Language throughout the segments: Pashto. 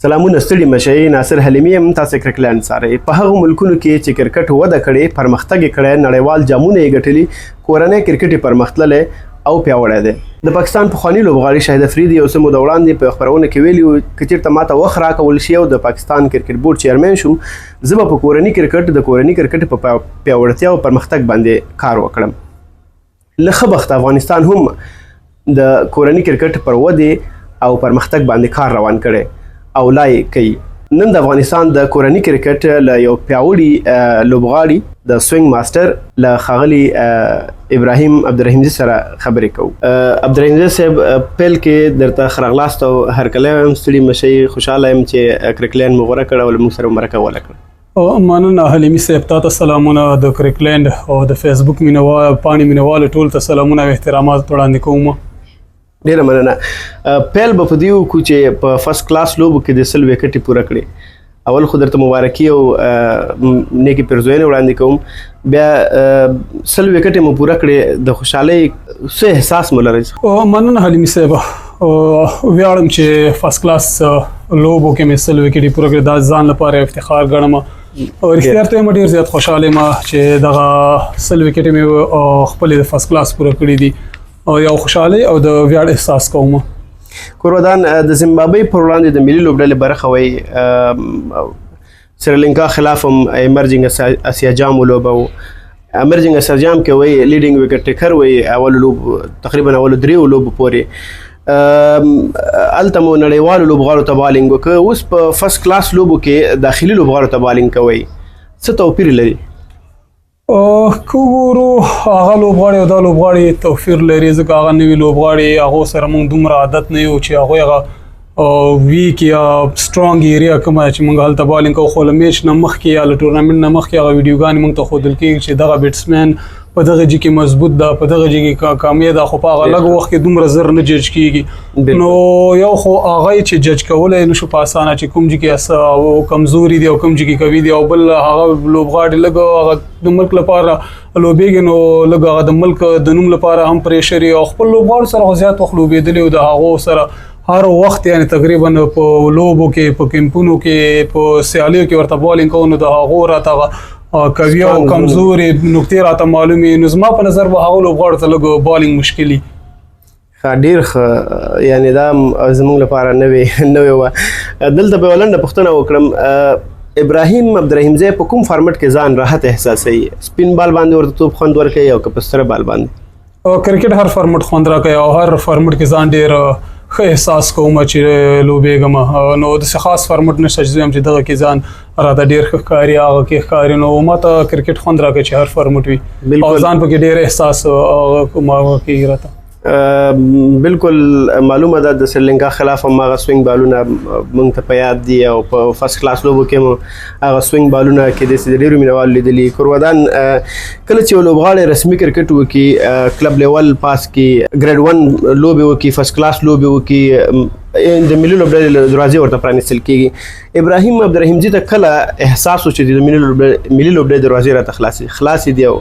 سلامونه ستړي مشئ، ناصر حلیمي یم. تاسو کرکټلینډ څارئ. په هغو ملکونو کې چې کرکټ وده کړې، پرمختګ یې کړی، نړیوال جامونه یې ګټلي، کورنی کرکټ یې پرمختللی او پیاوړی دی. د پاکستان پخواني لوبغاړي شاهد افریدي یو څه موده وړاندې په خپرونه کې ویلي وو، که چېرته ماته وخت راکول شي او د پاکستان کرکټ بورډ چیرمن شوم، زه به په کورني کرکټ، د کورني کرکټ په پیاوړتیا او پرمختګ باندې کار وکړم. له ښه بخته افغانستان هم د کورني کرکټ پر ودې او پرمختګ باندې کار روان کړی او لا یې کوي. نن د افغانستان د کورني کرکټ له یو پیاوړي لوبغاړي، د سوینګ ماستر، له ښاغلي ابراهیم عبدالرحیمزي سره خبرې کوو. عبدالرحیمزي صاحب، پیل کې درته ښه راغلاست او هرکلی وایم. ستړي مشئ، خوشحاله یم چې کرکټلینډ مو غوره کړ او له موږ سره مرکه ولکړه. مننه حلیمي صاحب، تا ته سلامونه، د کرکټلینډ او د فیسبوک مینوال پاڼې مینوالو ټول ته سلامونه او احترامات وړاندې کوم. ډیره مننه. پیل به په دې وکړو چې په فرست کلاس لوبو کې د 100 ویکټې پوره کړې. اول خو درته مبارکي او نیکې پیرزوینې وړاندې کوم. بیا 100 ویکټې مو پوره کړې، د خوشحالۍ څه احساس مو لرئ؟ مننه حلیمي صاحب، ویاړم چې فرست کلاس لوبو کې مې 100 ویکټې پوره کړې، دا ځان لپاره افتخار ګڼم او رښتیا ته یم ډیر زیات خوشحاله یم چې دغه 100 ویکټې مې خپلې د فرست کلاس پوره کړې دي او یو خوشحالي او د ویاړ احساس کوم. کوروادان، د زمبابوې پر وړاندې د ملي لوبډلې برخه وئ، سریلانکا خلاف هم ایمرجنګ اسیا جام ولوبو. ایمرجنګ اسیا جام کې وئ، لیډینګ ویکټ ټیکر وئ اولو لوب، تقریبا اولو دریو لوبو پورې. هلته مو نړیوالو لوبغاړو ته بالینګ وکړ. اوس په فرست کلاس لوبو کې داخلي لوبغاړو ته بالینګ کوئ، څه توپیر لري؟ که وګورو هغه لوبغاړي او دا لوبغاړي توپیر لري، ځکه هغه نوي لوبغاړي، هغو سره موږ دومره عادت نه یو چې هغوی هغه ویک یا سټرانګ ایریا کومه چې موږ هلته بالینګ کوو، خو له میچ نه مخکې یا له ټورنمنټ نه مخکې هغه ویډیوګانې موږ ته ښودل کېږي چې دغه بیټسمن په دغه جي کې مضبوط ده، په دغه جي کې کامیاب ده، خو په هغه لږ وخت کې دومره زر نه جج کېږي. نو یو خو هغه چې جج کولی نه شو په اسانه چې کوم جي کې کمزوري دي او کوم جي کې قوي دي، او بل هغه لوبغاړي لږ هغه د ملک لپاره لوبېږي، نو لږ هغه د ملک د نوم لپاره هم پریشر او خپل لوبغاړو سره خو زیات وخت لوبېدلی او د هغو سره هر وخت، یعنی تقریبا په لوبو کې، په کمپونو کې، په سیالیو کې ورته بالینګ کوو، نو د هغو راته قوي او کمزوري نقطې راته معلومې. نو زما په نظر به هغو لوبغاړو ته لږ بالینګ مشکلي. ښه، ډېر ښه. یعنې دا زموږ لپاره نوې نوې وه. دلته به یوه لنډه پوښتنه وکړم، ابراهیم عبدالرحیمزی په کوم فارمټ کې ځان راحت احساسوي؟ سپین بال باندې ورته توپ خوند ورکوي او که په سره بال باندې؟ کرکټ هر فارمټ خوند راکوي او هر فارمټ کې ځان ډېر ښه احساس کوم چې لوبېږم. نو داسې خاص فارمټ نشته چې زه وایم چې دغه کې ځان راته ډېر ښه ښکاري، هغه کې ښکاري. نو ما ته کرکټ خوند راکوي چې هر فارمټ وي او ځان پکې ډېر احساس کوم هغه کېږي راته. بالکل معلومه ده، د سریلانکا خلاف هم هغه سوینګ بالونه موږ ته په یاد دي او په فرست کلاس لوبو کې مو هغه سوینګ بالونه کې د ډېرو مینهوالو لیدلي. کوروادان، کله چې یو لوبغاړی رسمي کرکټ وکړي، کلب لیول پاس کړي، ګریډ 1 لوبې وکړي، فرست کلاس لوبې وکړي، د ملي لوبډلې له دروازې ورته پرانیستل کېږي. ابراهیم عبدالرحیمزي ته کله احساس و چې د ملي لوبډلې دروازې راته خلاصې دي او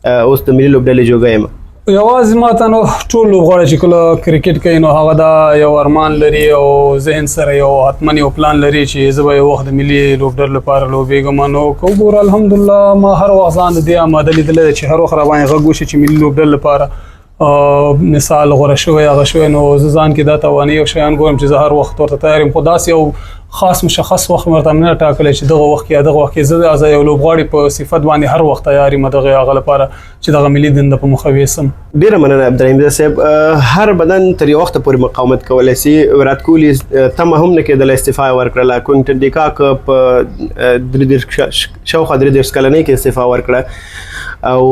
اوس د ملي لوبډلې جوګه یم؟ یوازې ما ته نو ټول لوبغاړي چې کله کرکټ کوي نو هغه دا یو ارمان لري او ذهن سره یو حتما یو پلان لري چې زه به یو وخت د ملي لوبډلې لپاره لوبېږم. نو که وګوره الحمدلله ما هر وخت ځان د دې آماده لیدلی دی چې هر وخت راباندې غږ وشي چې ملي لوبډلې لپاره مثال غوره شوی هغه شوی، نو زه ځان کې دا توانایي او شیان ګورم چې زه هر وخت ورته تیار یم. خو داسې یو خاص مشخص وخت مې ورته نه ټاکلی چې دغه وخت کې یا دغه وخت کې. زه از یو لوبغاړي په صفت باندې هر وخت تیار یم دغه هغه لپاره چې دغه ملي دنده په مخه ویسم. ډېره مننه عبدالرحیم صاحب. هر بدن تر یو وخته پورې مقاومت کولی شي. ویرات کوهلي تمه هم نه کېدله، استعفا یې ورکړله. کوینټن ډیکاک په شاوخوا 33 کلنۍ کې استعفا ورکړه او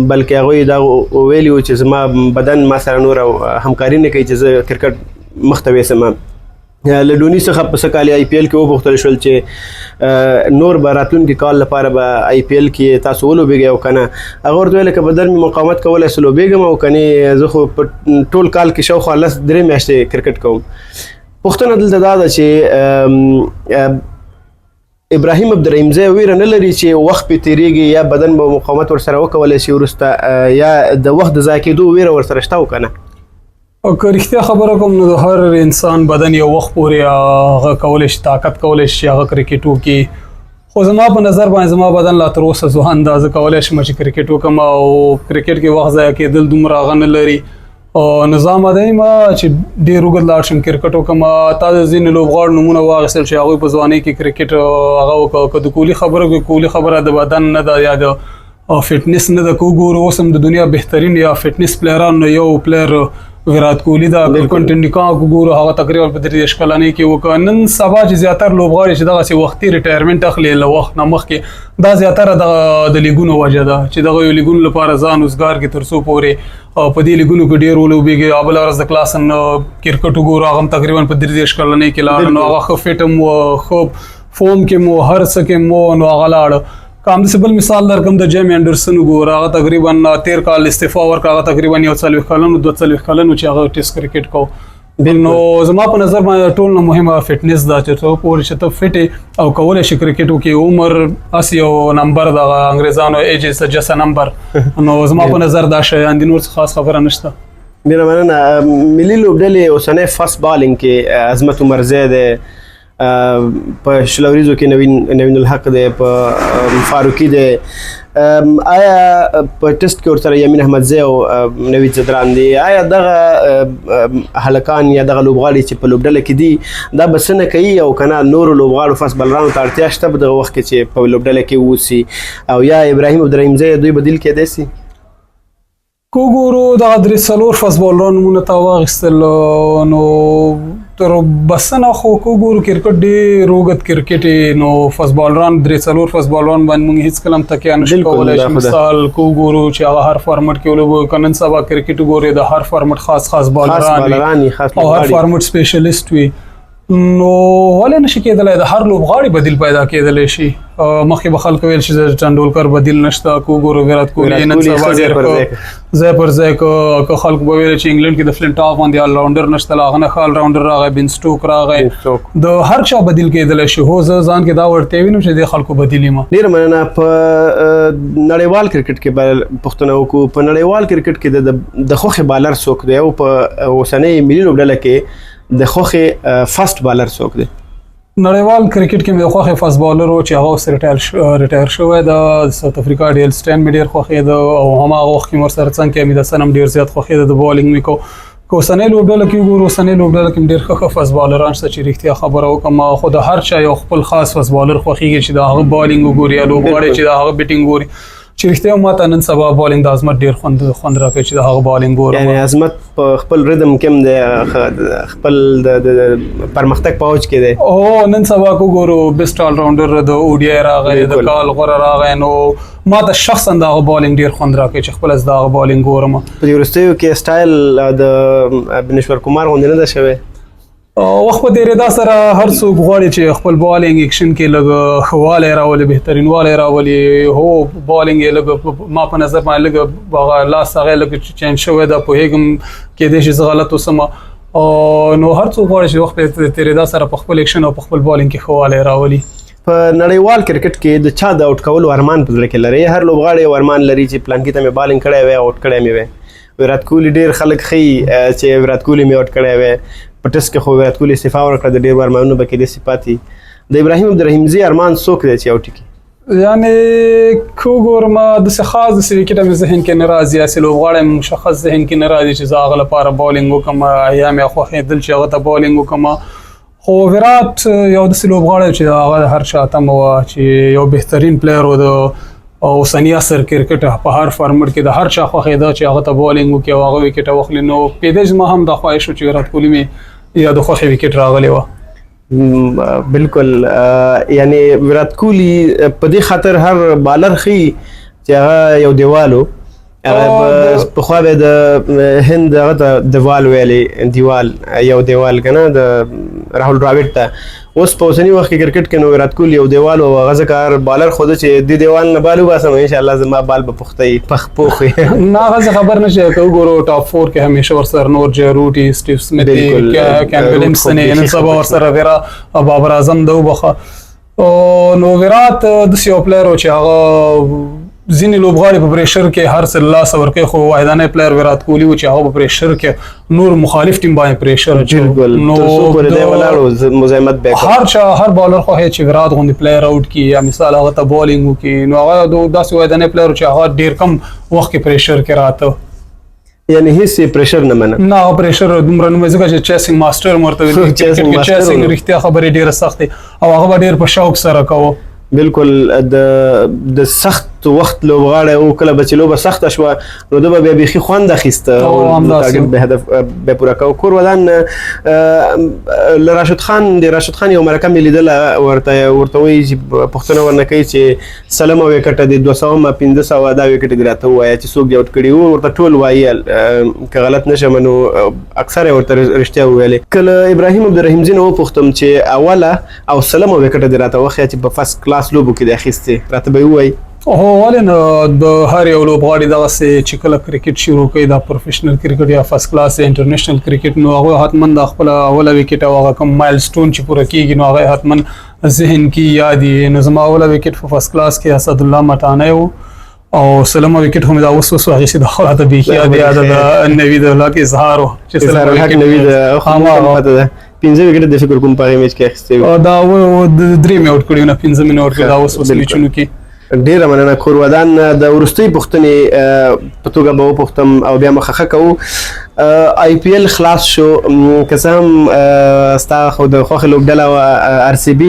بلکې هغوی دا ویلي وو چې زما بدن ما سره نور همکاري نه کوي چې زه کرکټ مخته ویسم. له ډوني څخه په سږ کال آی پي ایل کې وپوښتل شول چې نور به راتلونکي کال لپاره به آی پي ایل کې تاسو ولوبېږئ او که نه؟ هغه ورته ویل که بدن مې مقاومت کولی شي لوبېږم او که نه زه خو په ټول کال کې شاوخوا لس درې میاشتې کرکټ کوم. پوښتنه دلته دا ده چې ابراهیم عبدالرحیمزی ویره نه لري چې وخت پې تېرېږي یا بدن به مقاومت ورسره وکولی شي وروسته، یا د وخت د ضایع کېدو ویره ورسره شته او که نه؟ او که رښتیا خبره کوم نو د هر انسان بدن یو وخت پورې هغه کولی شي، طاقت کولی شي هغه کرکټ وکړي. خو زما په نظر باندې زما بدن لا تر اوسه ځوان ده، زه کولی شم چې کرکټ وکړم او کرکټ کې وخت ضایع کېدل دومره هغه نه لري. او نو زه آماده یم چې ډېر اوږد لاړ شم کرکټ وکړم. تا د ځینې لوبغاړو نومونه واخیستل چې هغوی په ځوانۍ کې کرکټ هغه وکړ. که د کوهلي خبره وکړو، کوهلي خبره د بدن نه ده یا د فټنس نه ده. که وګورو اوس هم د دنیا بهترین یا فټنس پلیرانو یو پلیر ویرات کوهلي ده. که کوینټن ډیکاک وګورو، هغه تقریبا په 33 کلنۍ کې وکړ. نن سبا چې زیاتر لوبغاړي چې دغسې وختي retirement اخلي له وخت نه مخکې، دا زیاتره دغه د لیګونو وجه ده چې دغه یو لیګونو لپاره ځان وزګار کړي تر څو پورې په دې لیګونو کې ډېر ولوبېږي. بله ورځ د کلاسن کرکټ وګورو، هغه هم تقریبا په 33 کلنۍ کې لاړ، نو هغه ښه فټ هم و، ښه فارم کې مو، هر څه کې مو، نو هغه لاړ. که همداسې بل مثال درکړم، د جیمي انډرسن وګوره، هغه تقریبا تیر کال استعفا ورکړه، هغه تقریبا 41 کلن، 42 کلن چې هغه ټیسټ کرکټ کو. نو زما په نظر باندې ټول نه مهمه فټنس ده چې ته پورې چې ته فټ او کولی شې کرکټ وکړي. عمر هسې یو نمبر ده، انګریزانو age is just number. نو زما په نظر دا شیان دي، نور څه خاص خبره نشته. ډېره مننه. ملي لوبډلې اوسنی فاست بالینګ کې عظمت عمرزی دی، په 20 اوریزو کې نوین الحق دی، په فاروقي دی، آیا په ټیسټ کې ورسره یمین احمدزی او نوید ځدران دی. آیا دغه هلکان یا دغه لوبغاړي چې په لوبډله کې دي دا بسنه کوي او کنه نورو لوبغاړو فاست بالرانو ته اړتیا شته په دغه وخت کې چې په لوبډله کې اوسي، او یا ابراهیم عبدالرحیم زی دوی بدیل کېدای سي؟ که وګورو دغه درې څلور فاست بالران نومونه تا واخیستل، نو تر بسنه خو که وګورو کرکټ ډېر اوږد کرکټ، نو فاست بالران درې څلور فاست بالران باندې موږ هیڅ کله هم تکیه نه شو کولی. مثال که وګورو چې هغه هر فارمټ کې ولوبوي، که نن سبا کرکټ وګورې د هر فارمټ خاص خاص بالران وي او هر فارمټ سپیشلیست وي، نو ولې نشي کېدلی د هر لوبغاړي بدیل پیدا کېدلی شي. مخکې به خلکو ویل چې د ټنډولکر بدیل نشته، که وګورو ویرات کوهلي نن سبا ډېر ځای پر ځای، که خلکو به ویل چې انګلند کې د فلنټاف باندې الراونډر نشته، له هغه نه ښه الراونډر راغی، بن سټوک راغی، د هر چا بدیل کېدلی شي. هو زه ځان کې دا وړتیا وینم چې د خلکو بدیل یم. ډېره مننه. په نړیوال کرکټ کې به پوښتنه وکړو، په نړیوال کرکټ کې د خوښې بالر څوک دی او په اوسنۍ ملي لوبډله کې د خوښې فاست بالر څوک دی؟ نړیوال کرکټ کې مې د خوښې فاست بالر و چې هغه اوس retire شوی ده، د ساوت افریقا ډیل سټین مې ډېر خوښېده او هماغه وخت کې مې ورسره څنګ کې حمید حسن هم ډېر زیات خوښېده، د بالینګ مې کو. که اوسنۍ لوبډله کې وګورو، اوسنۍ لوبډله کې ډېر ښه ښه فاست بالران شته چې رښتیا خبره وکړم، خو د هر چا یو خپل خاص فاست بالر خوښېږي چې د هغه بالینګ وګوري یا لوبغاړی چې د هغه بیټینګ وګوري. چې رښتیا ما ته نن سبا بالینګ د عظمت ډېر خوند راکوي چې د هغه بالینګ ګورم. یعنی عظمت په خپل ریدم کې هم دی، خپل د پرمختګ په اوج کې دی. او نن سبا که وګورو بیسټ الراونډر د ODI راغی، د کال غوره راغی، نو ما ته شخصا د هغه بالینګ ډېر خوند راکوي چې خپله زه د هغه بالینګ ګورم. په دې وروستیو کې سټایل د بنیشور کمار غوندې نه ده شوی؟ وخت په تېرېدا سره هر څوک غواړي چې خپل بالینګ اکشن کې لږ ښه والی راولي، بهترینوالی راولي. هو بالینګ یې لږ ما په نظر باندې لږ هغه لاس هغه لږ چینج شوی ده، پوهېږم کېدای شي زه غلط اوسم. نو هر څوک غواړي چې وخت په تېرېدا سره په خپل اکشن او په خپل بالینګ کې ښه والی راولي. په نړیوال کرکټ کې د چا د اوټ کولو ارمان په زړه کې لري؟ هر لوبغاړی یو ارمان لري چې پلانکي ته مې بالینګ کړی وی، اوټ کړی مې وی. ویرات کوهلي ډېر خلک ښيي چې ویرات کوهلي مې اوټ کړی وی، په ټیسټ کې خو ویرات کوهلي استعفا ورکړه، د ډېرو ارمانونو به کېدای شي پاتې. د ابراهیم عبدالرحیمزي ارمان څوک دی چې اوټ کړي؟ یعنی که وګورم داسې خاص داسې ویکټه مې ذهن کې نه راځي، هسې لوبغاړی مې مشخص ذهن کې نه راځي چې زه هغه لپاره بالینګ وکړم یا مې خوښېدل چې هغه ته بالینګ وکړم. خو ویرات یو داسې لوبغاړی چې هغه هر چا تمه وه چې یو بهترین پلیر و د اوسني عصر کرکټ په هر فارمټ کې د هر چا خوښېده چې هغه ته بالینګ وکړي او هغه ویکټه واخلي. نو کېدای شي زما هم دا خواهش و چې ویرات کوهلي مې یا د خوښې ویکټ راغلی وه. بالکل، یعنی ویرات کوهلي په دې خاطر هر بالر ښيي چې هغه یو دیوال و. هغه پخوا به د هند هغه ته دیوال ویلې، دیوال یو دیوال که نه، د راهول ډراویډ ته. اوس په اوسني وخت کې کرکټ کې نو ویرات کوهلي یو دیوال و، هغه ځکه هر بالر خو ده چې دې دیوال نه بال وباسم انشاءالله زما بال به پخته وي، پخ پوخ وي. نه هغه څه خبر نه شي. که وګورو ټاپ 4 کې همیشه ورسره نور جیروټي، سټیو سمیت، کین ویلیمسن، نن سبا ورسره ویرا بابر اعظم ده وبخښه. نو ویرات داسې یو پلیر و چې هغه ځینې لوبغاړي په پریشر کې هر څه له لاسه ورکوي، خو واحدانه پلیر ویرات کوهلي و چې هغه په پریشر کې نور مخالف ټیم باندې پریشر اچو. بالکل، نو تر څو پورې دی ولاړ و، مزاحمت به کاوه. هر چا، هر بالر خوښ چې ویرات غوندې پلیر اوټ کی یا مثال هغه ته بالینګ وکړي، نو هغه داسې واحدانه پلیر چې هغه ډیر کم وخت کې پریشر کې راته. یعنی هیڅ یې پریشر نه منه. نه، هغه پریشر دومره نه، ځکه چې چیسینګ ماستر مرته ویل Chasing master چیسینګ و. رښتیا خبرې ډیره سختې او هغه به ډیر په شوق سره کاوه. بالکل، د سخت وخت لوبغاړی او کله به چې لوبه سخته شوه نو ده به بیا بیخي خوند اخیسته او او همداسې. ټارګټ به هدف به پوره کاوه. کور ودان. له راشد خان، د راشد خان یو مرکه مې لیدله، ورته وایي چې پوښتنه ورنه کوي چې سلمه ویکټه د 200 500 دا ویکټ دې راته ووایه چې څوک دې اوټ کړي وو. ورته ټول وایي، که غلط نه شم نو اکثره یې ورته رښتیا وویلې. که له ابراهیم عبدالرحیمزي نه وپوښتم چې اوله او سلمه ویکټه دې راته وښیه چې په فرست کلاس لوبو کې دې اخیستې، راته به یې ووایي؟ هو، ولې نه. د هر یو لوبغاړي دغسې چې کله کرکټ شروع کوي، دا پروفیشنل کرکټ یا فرست کلاس یا انټرنیشنل کرکټ، نو هغه حتما د خپله اوله ویکټ او هغه کوم مایل سټون چې پوره کېږي نو هغه حتما ذهن کې یاد وي. نو زما اوله ویکټ په فرست کلاس کې اسد الله مټانی و او سلمه ویکټ هم دا اوس اوس اخیستې ده، خو راته بیخي یاد یاد ده، نوید الحق اظهار و چې اظهار سلمه الحق ویکټ نوید خو هماغه. پته ده، 5 ویکټ د فکر کوم په هغې میچ کې اخیستې وې. دا درې مې اوټ کړي نه، 5 مې نه اوټ کړي، دا اوس اوس میچونو کې. ډیره مننه کور ودان. د وروستۍ پوښتنې په توګه به وپوښتم او بیا مخه ښه کوو. آی پي ایل خلاص شو، که څه هم ستا خو د خوښې لوبډله وه ار سي بي،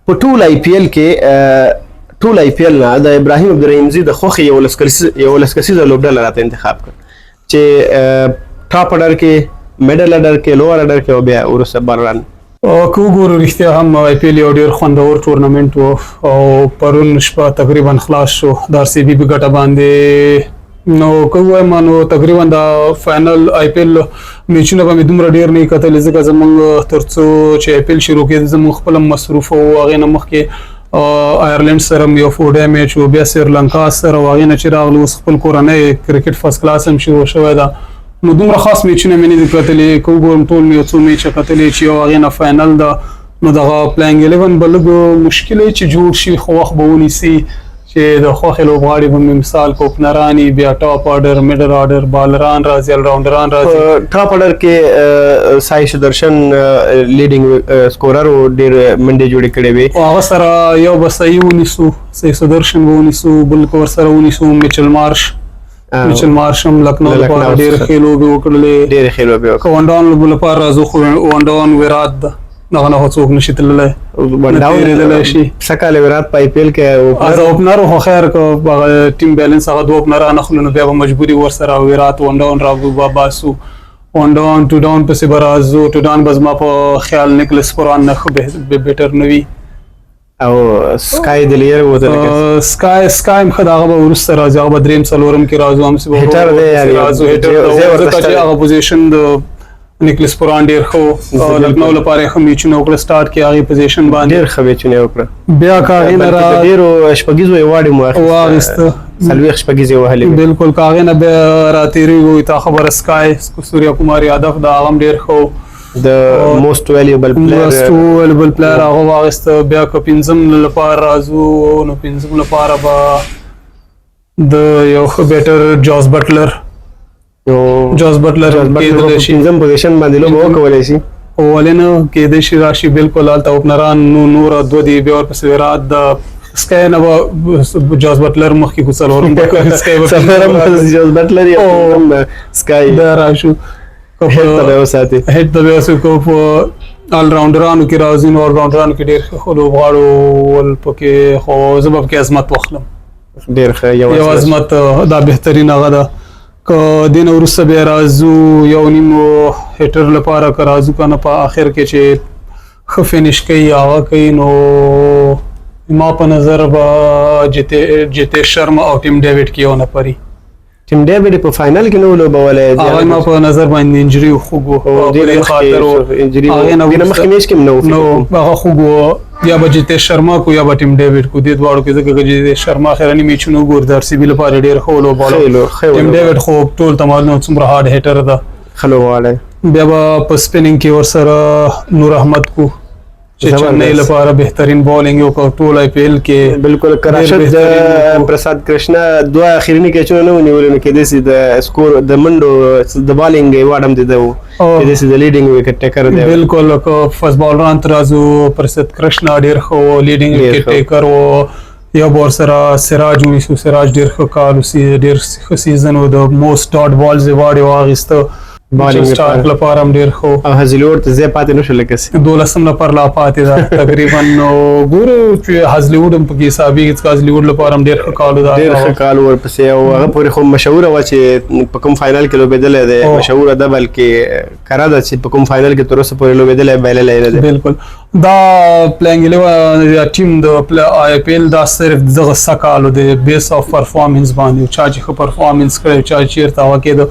په ټول آی پي ایل کې، ټول آی پي ایل نه د ابراهیم عبدالرحیمزي د خوښې یولس کسیزه لوبډله راته انتخاب کړ چې ټاپ اډر کې، میډل اډر کې، لوور اډر کې او بیا وروسته بالران. که وګورو رښتیا هم آی پي ایل یو ډېر خوندور ټورنمنټ و او پرون شپه تقریبا خلاص شو د ار سي بي په ګټه باندې. نو که ووایم نو تقریبا د فاینل آی پي ایل میچونه به مې دومره ډېر نه کتلې، ځکه زمونږ تر څو چې آی پي ایل شروع کېده زمونږ خپل مصروف وو. هغې نه مخکې آیرلینډ سره هم یو فور ډی میچ و، بیا سریلانکا سره، او هغې نه چې راغلو اوس خپل کورنۍ کرکټ فرست کلاس هم شروع شوی ده، نو دومره خاص میچونه مې نه دي کتلي. که وګورم ټول مې یو څو میچه کتلي چې یو هغې نه فاینل ده، نو دغه پلانګ 11 به لږ مشکل چې جوړ شي، خو وخت به ونیسي چې د خوښې لوبغاړي به مې مثال که اوپنران، بیا ټاپ آرډر، میډل آرډر، بالران راځي، الراونډران راځي. په ټاپ آرډر کې سای سدرشن لیډینګ سکورر و، ډېر منډې جوړې کړې وې. او هغه سره یو به صحیح ونیسو، صحیح سدرشن به ونیسو، بل که ورسره ونیسو میچل مارش. میچل مارش هم لکنو لپاره ډېر ښې لوبې وکړلې، ډېرې ښې لوبې وکړلې. که ون ډاون لوبو لپاره راځو خو ون ډاون ویرات ده، دغه نه خو څوک نشي تللی، تېرېدلی شي. سږکال ویرات په آی پي ایل کې از اوپنر خو خیر که هغه ټیم بیلنس هغه دوه اوپنران اخلو نو بیا به مجبوري ورسره ویرات ون ډاون را باسو. ون ډاون ټو ډاون پسې به راځو، ټو ډاون به زما په خیال نکلس پوران نه ښه بیټر نه وي. او سکای دلیر و ته لکه سکای هم ښه ده، هغه به وروسته راځي، هغه به دریم څلورم کې راځو، هم به هیټر دی، یعنی راځو، هیټر ځای دی، ورته ځکه چې شته. هغه پوزیشن د نکلس پوران ډېر ښه و، لکنو لپاره یې ښه میچونه وکړه سټارټ کې هغې پوزیشن باندې، ډېر ښه میچونه یې وکړه. بیا که هغې نه بلکې د ډېرو شپږیزو ایوارډ یې مو واخیسته. واخیسته. 40 شپږیزې وهلې وې. بالکل، که هغې نه بیا راتېرېږو تا خبره سکای سوریا کمار یادف ده، هغه هم ډېر ښه و. د موست ویلیبل پلیر، موست ویلیبل پلیر هغه واخیسته. بیا که پنځم لپاره راځو نو پنځم لپاره به د یو ښه بیټر جاس بټلر، جاس بټلر جاس بټلر کېدلی په شي. پنځم پوزیشن باندې لوبه وکولی شي. ولې نه، کېدای شي راشي بالکل. هلته اوپنران نو نور دوه دي، بیا ورپسې ویرات د سکای نه به جاس بټلر مخکې کو، څلورم به سکای به څلورم به جاس بټلر یا پنځم به سکای. دا راشو. هیټ ته به وساتي. هیټ ته به وساتي. که په الراونډرانو کې راځي نو الراونډرانو کې ډېر ښه لوبغاړو ول پکې، خو زه به پکې عظمت واخلم. ډېر ښه، یو یو عظمت دا بهترین هغه ده. که دې نه وروسته بیا راځو یو نیم هیټر لپاره که راځو که نه په آخر کې چې ښه فینش کوي هغه کوي، نو ما په نظر به جیتیش شرما او ټیم ډیویډ کې یو نفر وي. ټیم ډیویډ په فاینل کې نه و لوبولی، هغه ما په نظر باندې انجري خوږ و، او په دې خاطر و. انجري و. هغې نه دې نه وروسته مخکې میچ کې هم نه و فکر نو کوم. هغه خوږ و، یا به جیتیش شرما کو یا به ټیم ډیویډ کو، دې دواړو کې، ځکه که جیتیش شرما اخرني میچونه وګوري د ار سي بي لپاره ډېر ښه ولوباله. ښه ټیم ولوباله. ډیویډ خو ټول ته معلومه څومره هارډ هیټر ده، ښه لوبغاړی. بیا به په سپینینګ کې ورسره نور احمد کو چې چې چنئی لپاره بهترین بولینګ یو کو ټول آی پی ایل کې. بالکل، کراشد پرساد کرشنا دوه اخیرنی کیچونه نه ونیول، نو کېدای شي د سکور د منډو د بالینګ ایوارډ هم دی وو، کېدای شي د لیډینګ وکټ ټیکر دی. بالکل، که فست بالران ترازو پرسد کرشنا ډیر ښه لیډینګ وکټ ټیکر وو. یو بور سره سراج ونیسو، سراج ډیر ښه کال، ډیر ښه سیزن و، د موست ډاټ بالز ایوارډ یې واخیسته. بالینګ سټارک لپاره هم ډیر ښه. او هزلیوډ ته ځای پاتې نشو، لکه سي دولسم لپاره لا پاتې ده تقریبا. نو ګورو چې هزلیوډ هم پکې حسابېږي، ځکه هزلیوډ لپاره هم ډیر ښه کال ده. ډیر ښه کال ورپسې، او هغه پورې خو مشهوره وه چې په کوم فاینل کې لوبېدلی دی، مشهوره ده، بلکې کره ده چې په کوم فاینل کې تر اوسه پورې لوبېدلی بایللی نه دی. بالکل، دا پلینګ الیون یا ټیم د آی پی ایل دا صرف دغه سکالو د بیس اف پرفارمنس باندې، چا چې ښه پرفارمنس کړی، چا چیرته هغه کېده.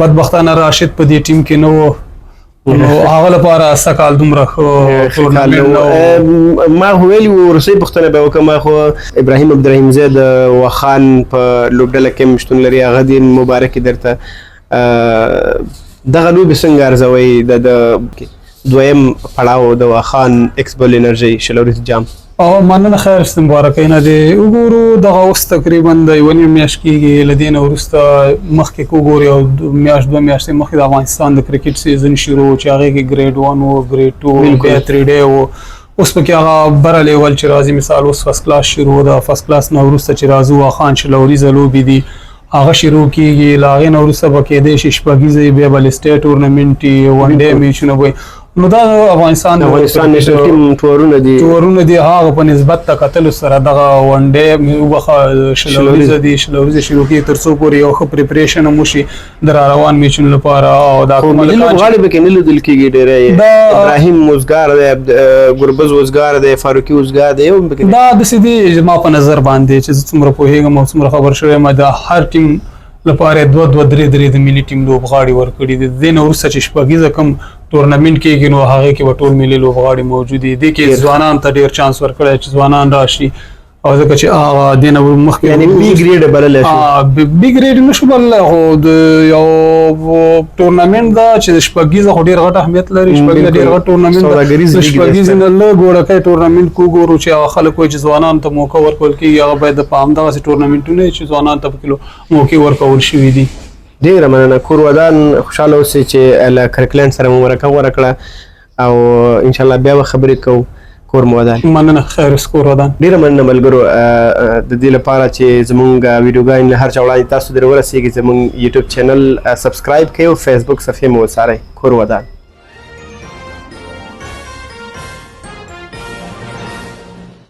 بدبختانه راشد په دې ټیم کې نه و، نو هغه لپاره سکال دومره ښه ټورنمنټ نه. ما ویلي وروستۍ پوښتنه به وکړم، خو ابراهیم عبدالرحیم زی د واخان په لوبډله کې هم شتون لري، هغه دې مبارکي درته. دغه لوبې څنګه ارزوئ، د دویم پړاو د واخان ایکسبل انرژي 20 اوریز جام؟ او مننه، خیر است، مبارکۍ نه دی وګورو. دغه اوس تقریبا د یوه نیم میاشت کېږي، له دې نه وروسته مخکې که وګوري او میاشت دوه میاشتې مخکې د افغانستان د کرکټ سیزن شروع، چې هغې کې ګریډ 1 و، ګریډ 2، بیا 3 ډی و. اوس پکې هغه بره لیول چې راځي، مثال اوس فرست کلاس شروع ده، فرست کلاس نه وروسته چې راځو واخان 20 اوریزه لوبې دي، هغه شروع کیږي. له هغې نه وروسته به کېدای شي شپږیزې، بیا به سټیټ ټورنمنټ وي، ون ډے میچونه به. نو دا افغانستان افغانستان نېشنل ټیم ټورونه دي، ټورونه دي، هغه په نسبت ته کتلو سره دغه ون ډے وبخه 20 اوریزه دي، 20 اوریزه شروع کیږي، تر څو پورې یو ښه پریپریشن هم وشي د را روان میچونو لپاره. او دا خو ملي لوبغاړي پکې نه لیدل کېږي ډېری. ابراهیم وزګار دی، ګربز وزګار دی، فاروقي وزګار دی، یو هم پکې دا داسې دي. زما په نظر باندې چې زه څومره پوهېږم او څومره خبر شوی یم، د هر ټیم لپاره دوه دوه درې درې د ملي ټیم لوبغاړي ورکړي دي. د دې نه وروسته چې شپږیزه کوم ټورنمنټ کېږي، نو هغې کې به ټول ملي لوبغاړي موجود دي. دې کې ځوانان ته ډېر چانس ورکړی چې ځوانان راشي، او ځکه چې هغه دې نه مخکې یعنی بی ګریډ بللی شو، بی ګریډ نه شو بللی، خو د یو ټورنمنټ ده چې د شپږیزه خو ډېر غټ اهمیت لري. شپږیزه ډېر غټ ټورنمنټ ده. شپږیزې نه لږ وړوکی ټورنمنټ کو ګورو چې هغه خلک وایي چې ځوانانو ته موقع ورکول کېږي، هغه باید په همدغسې ټورنمنټونه چې ځوانانو ته پکې موقع ورکول شوي دي. ډېره مننه، کور ودان، خوشحاله اوسئ چې له کرکلینډ سره مو مرکه غوره کړه، او انشاءالله بیا به خبرې کوو. کور مو ودان. مننه، خیر اوس، کور ودان. ډېره مننه ملګرو. د دې لپاره چې زمونږ ویډیوګانې له هر چا وړاندې تاسو در ورسېږي، زمونږ یوټیوب چینل سبسکرایب کړئ او فیسبوک صفحې مو وڅارئ. کور ودان.